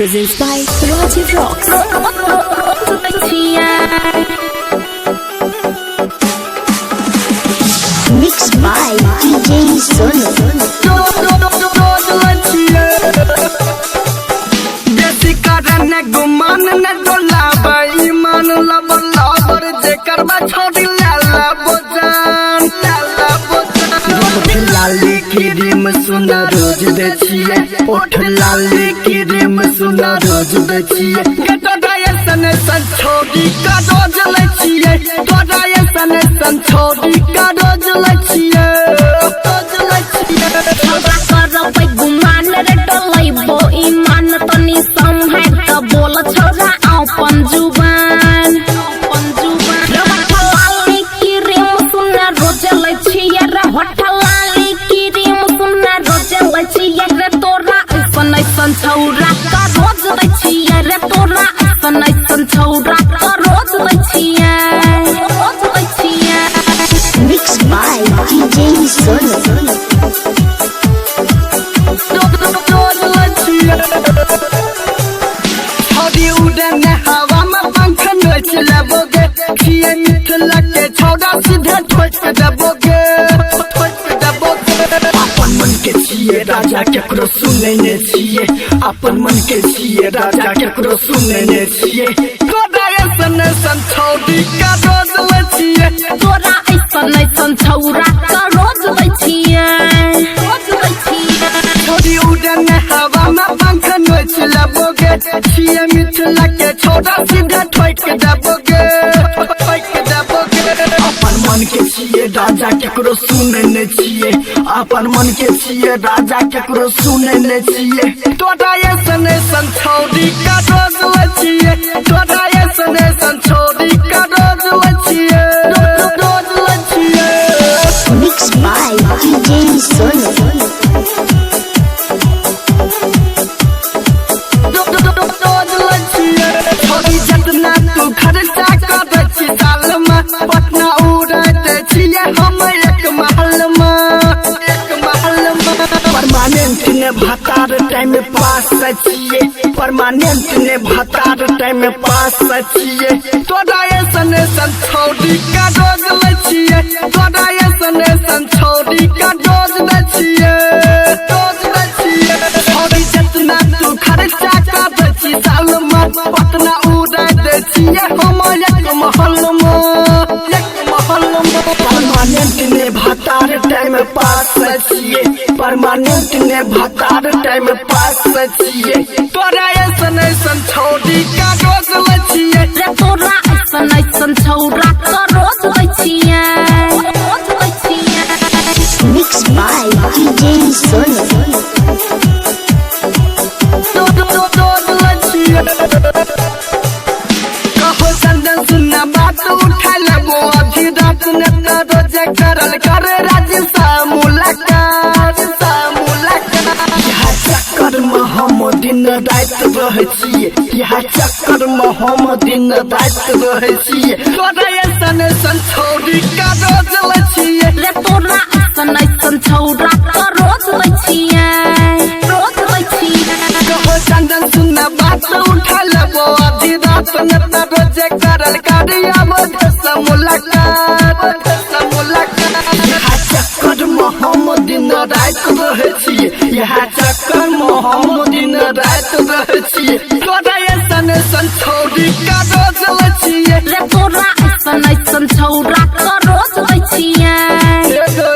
Presents by Rajiv Rocks. Mixed by DJ Sonu. बेसी कारण गुमान न डोलाबै ईमान लबर लबर जे करबा छोड़ी लाला बोजान लाला बोजान। ओठ लाली क्रीम सुना रोज दै छियै, ओठ लाली क्रीम सुना रोज दै छियै। तोरा ऐसन ऐसन छोड़ी का रोज लै छियै, तोरा ऐसन ऐसन छोड़ी का रोज लै छियै, रोज लै छियै। छौरा करबै गुमान रे डोलैबो ईमान तनी सम्हार त बोल छौरा अपन जुबान। रे होठ लाली क्रीम सुना रोज लै छियै, रे होठ लाली क्रीम सुना रोज लै छियै। रे तोरा ऐसन ऐसन छौरा का रोज दै छियै, रे तोरा ऐसन ऐसन छौरा का रोज दै छियै, रोज दै छियै। Mixed by DJ Sonu. छोड़ी उड़न हवा में पंख नोच लेबोगे, छियै मिथिला के छौड़ा सीधे ठोक देबोगे, ठोक देबोगे। अपन मन के छियै राजा केकरो सुनै ने छियै, अपन मन के छियै राजा केकरो सुनै ने छियै। तोरा ऐसन ऐसन छौड़ी का रोज लै छियै, तोरा ऐसन ऐसन छौरा का रोज दै छियै, रोज दै छियै। छोड़ी उड़न हवा में पंख नोच लेबोगे, छियै मिथिला के छौड़ा सीधे ठोक देबोगे, ठोक देबोगे। अपन मन के छियै राजा केकरो सुनै ने छियै, अपन मन के छियै राजा केकरो सुनै ने छियै। तोरा ऐसन ऐसन छौड़ी का रोज लै छियै, तोरा ऐसन ऐसन छौड़ी का रोज लै छियै, रोज लै छियै। Mixed by DJ Sonu. छोड़ी जतना तू खर्चा करै छी साल में, पटना उड़ैत छियै हम एक महल में, एक महल में। परमानेंट ने भतार टाइम पास छियै, परमानेंट ने भतार टाइम पास छियै। तोरा ऐसन ऐसन छौड़ी का रोज लै छियै, तोरा ऐसन ऐसन छौड़ी का रोज दै छियै, रोज दै छियै। छोड़ी जतना तू खर्चा करै छी साल में, पटना उड़ै दै छियै हम एक महल में, एक महल में। परमानेंट ने भतार टाइम पास छियै, परमानेंट ने भतार टाइम पास छियै। तोरा ऐसन ऐसन छौड़ी का रोज लै छियै, रे तोरा ऐसन ऐसन छौरा का रोज दै छियै, रोज दै छियै। Mixed by DJ Sonu. रोज लै छियै। कहो चंदन सुनना बात उठा लेबो अभी रात ने त रोजे करल करे राजीव सा मुलाकात, सा मुलाकात। यहाँ चक्कर में हम दिन रात रहै छियै, यहाँ चक्कर में हम दिन रात रहै छियै। तोरा ऐसन ऐसन छौड़ी का रोज लै छियै, रे तोरा ऐसन ऐसन छौरा का रोज लै छियै, रोज लै छियै। कहो चंदन सुनना बात उठा लेबो अभी रात ने त रोजे करल करिया सा मुलाकात, सा मुलाकात। यहाँ चक्कर में हम दिन रात रहै छियै, यहाँ चक्कर में हम दिन रात रहै छियै। तोरा ऐसन ऐसन छौड़ी का रोज लै छियै, रे तोरा ऐसन ऐसन छौरा का रोज लै छियै। गे